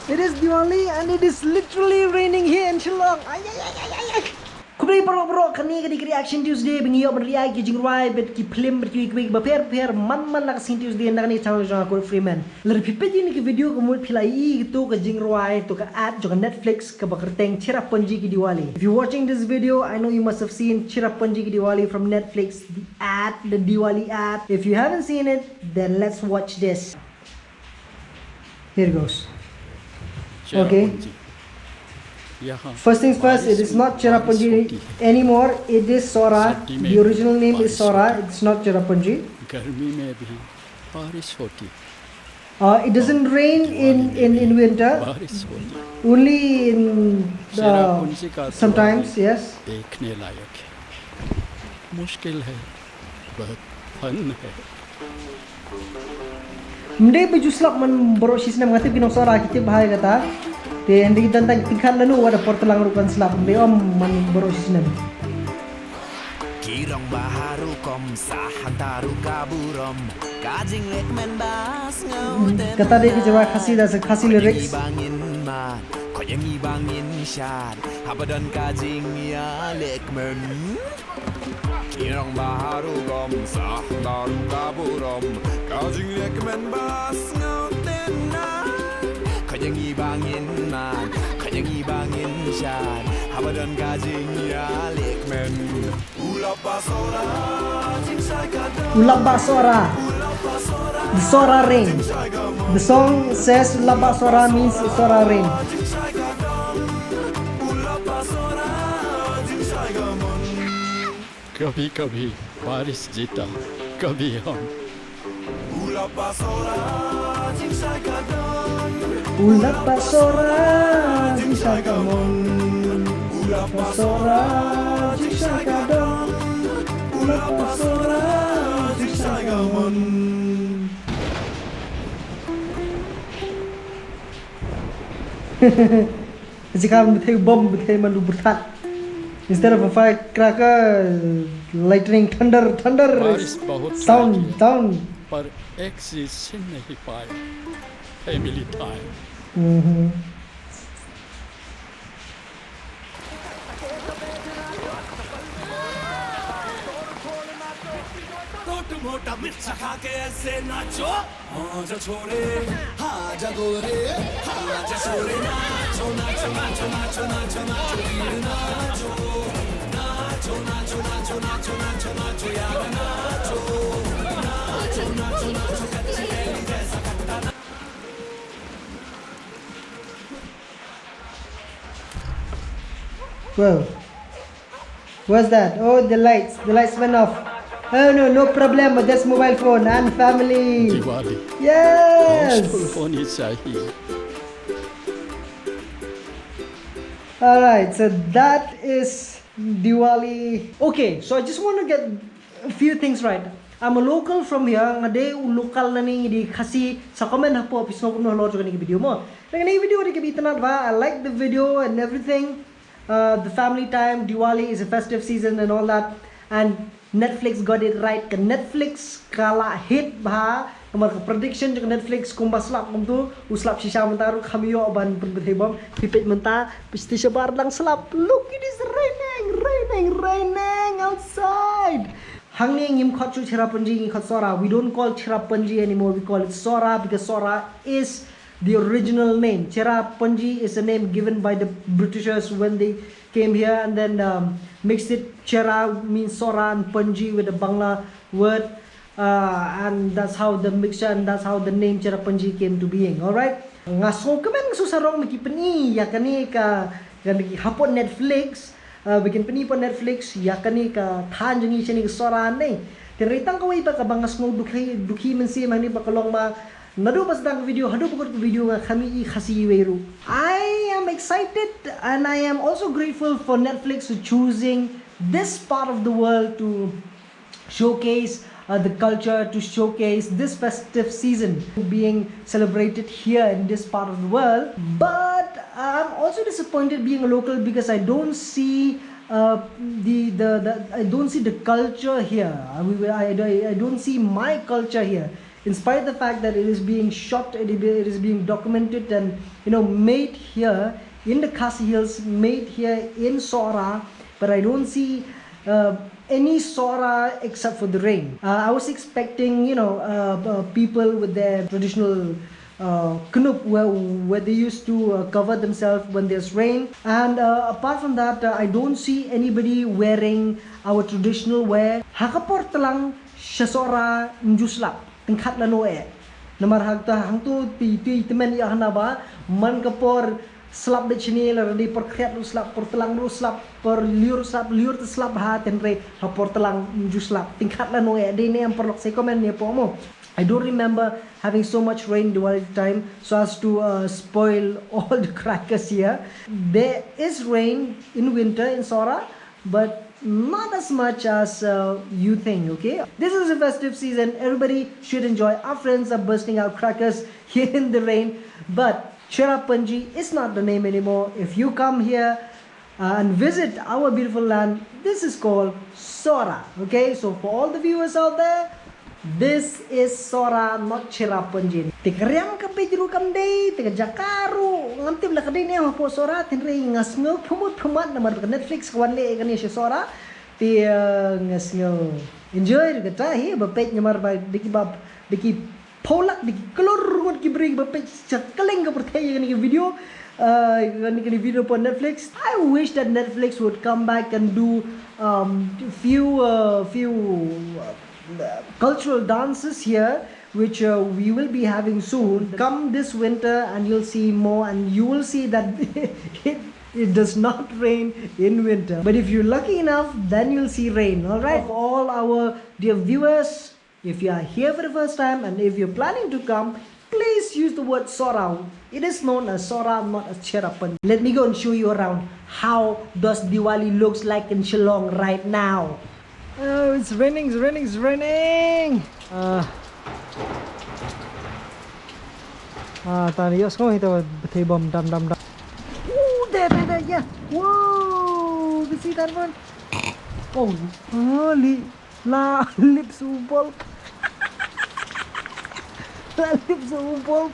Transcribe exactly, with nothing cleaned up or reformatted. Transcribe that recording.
It is Diwali and it is literally raining here in Shillong. Ay, ay, ay, ay, ay, ay. Khublei paralok, paralok, kane ka dei ka Reaction Tuesday ba ngi ïoh ban react ki jingrwai bad ki film bad kiwei kiwei ba pher pher man man na ka sngi Tuesday na kane ka channel jong nga Kurt Freeman. Lada phi peit ïa kane ka video ka mut phi la ïohi ïa kato ka jingrwai, kato ka ad jong ka Netflix kaba kyrteng Cherrapunji Ki Diwali. If you're watching this video, I know you must have seen Cherrapunji Ki Diwali from Netflix, the ad, the Diwali ad. If you haven't seen it, then let's watch this. Here goes. Okay. First things first, it is not Cherrapunji anymore. It is Sohra. The original name is Sohra. It's not Cherrapunji. गर्मी में भी बारिश होती. Uh, it doesn't rain in, in, in winter. बारिश होती. Only in, uh, sometimes, yes. देखने लायक है. मुश्किल है, बहुत फन है. Ym dei ba ju slap man baroh shi snem, nga tip ki nong Sohra ki tip bha ïa kata. Te hynrei ki don tang ki khat lano wat da por tlang ruh kan slap. Ym dei ym man baroh shi snem. Ki rong baharu kom sah hanta ruh ka burom. Ka jingleh kmen ba sngew. Kata dei ki jingrwai Khasi, that's a Khasi lyrics. Bangin man, ko yang i bangin shad. Haba don ka jingïaleh kmen. Ki rong baharu kom sah hanta ruh ka burom. Ka jingleh kmen ba sngew tynrai. Ko yang i bangin man, ko yang i bangin shad. Haba don ka jingïaleh kmen. U lap ba Sohra. The Sohra rain. The song says U lap ba Sohra means Sohra rain. कभी कभी बारिश जीता, कभी हम. U lap ba Sohra jingshai ka don. U lap ba Sohra jingshai ka mon. U lap ba Sohra jingshai ka don. U lap ba Sohra jingshai ka mon. Jikam bthei bom bthei man u bthat. Instead of a firecracker, lightning, thunder, thunder, बारिश बहुत sound, sound. पर एक चीज छीन नहीं पाया, family time. हम्म. टोट मोटा मिर्चा खा के ऐसे नाचो. आजा छोरे, आजा गोरे, आजा छोरे, नाचो, नाचो, नाचो, वीर नाचो, नाचो, नाचो, नाचो, यार नाचो, नाचो, नाचो, नाचो, कच्ची कैरी जैसा खट्टा ना. Well, what's that? Oh, the lights. The lights went off. Oh no, no problem. That's mobile phone and family. दिवाली. Yes. होनी चाहिए. All right, so that is Diwali. Okay, so I just want to get a few things right. I'm a local from here. Nga dei u local na ni di Khasi. Sa comment hapoh phi sngew kumno halor jong kane ka video mo. Na kane ka video dei kaba itynnad bha. I like the video and everything. Uh, the family time, Diwali is a festive season and all that. And Netflix got it right. Ka Netflix ka la hit bha. Namar ka prediction jong ka Netflix kumba slap kumtu, u slap shisha mynta ruh kham ïoh ban pynbthei bom. Phi peit mynta, phi shisha bar dang slap. Look, it is raining, raining, raining outside. Hangne ngim khot shuh Cherrapunji, ngi khot Sohra. We don't call Cherrapunji anymore. We call it Sohra because Sohra is the original name. Cherrapunji is a name given by the Britishers when they came here and then, um, mixed it. Cherra means Sohra and Punji with a Bangla word. Uh, and that's how the mixture and that's how the name Cherrapunji came to being. All right. Nga sngewkmen nga sngewsarong ba ki pyni ïa kane ka, kane ka hapoh Netflix. Uh, ba kin pyni hapoh Netflix ïa kane ka thaiñ jong ngi shane ka Sohra ne. Te hynrei tang kawei pat kaba nga sngew dukhi, dukhi mynsiem hangne ba ka long ba naduh ba sdang ka video haduh ba kut ka video nga kham ïohi Khasi iwei ruh. I am excited and I am also grateful for Netflix for choosing this part of the world to showcase, uh, the culture, to showcase this festive season being celebrated here in this part of the world. But I'm also disappointed being a local because I don't see, uh, the, the, the, I don't see the culture here. I, we, I, I, I don't see my culture here. In spite of the fact that it is being shot, it is, it is being documented and, you know, made here in the Khasi Hills, made here in Sohra, but I don't see uh, any Sohra except for the rain. Uh, I was expecting, you know, uh, uh, people with their traditional uh, knup where, where they used to uh, cover themselves when there's rain. And uh, apart from that, uh, I don't see anybody wearing our traditional wear. Ha ka por tlang sha Sohra nju slap. Tyngkhat lano eh. Namar hangta hangtu ti ti temen ïa hana ba man ka por slap de chini la ready por khriat ruh slap, por tlang ruh slap, por liur slap, liur te slap ha tynrai ha por tlang nju slap. Tyngkhat lano eh, dei ne em paralok, sa comment ne hapoh mo. I don't remember having so much rain Diwali time so as to uh, spoil all the crackers here. There is rain in winter in Sohra, but not as much as uh, you think, okay? This is a festive season. Everybody should enjoy. Our friends are bursting out crackers here in the rain, but Cherrapunji is not the name anymore. If you come here uh, and visit our beautiful land, this is called Sohra, okay? So for all the viewers out there, this is Sohra, not Cherrapunji. Te ka riam ka bej ruh kam dei, te ka jaka ruh ngam tip la ka dei ne hapoh Sohra, tynrai nga sngew phymut phymat namar ka Netflix ka wan leh ïa kane sha Sohra. Te uh, nga sngew enjoy ruh kata hi ba peit namar ba dei ki ba dei ki pholak dei ki klur ngut ki briew ba peit sha kylleng ka pyrthei ïa kane ka video. Uh, ïa kane ka video hapoh Netflix. I wish that Netflix would come back and do um, few uh, few uh, cultural dances here, which uh, we will be having soon. Come this winter, and you'll see more, and you will see that it, it does not rain in winter. But if you're lucky enough, then you'll see rain. All right. Of all our dear viewers, if you are here for the first time and if you're planning to come, please use the word Sohra. It is known as Sohra, not as Cherrapunji. Let me go and show you around. How does Diwali looks like in Shillong right now? Oh, it's raining, it's raining, it's raining. Uh, ah, tani yos ko hita bethei bom dam dam dam. Oh, there, there, there, yeah. Whoa, you see that one? Oh, holy. La lip su bulb. La lip su bulb.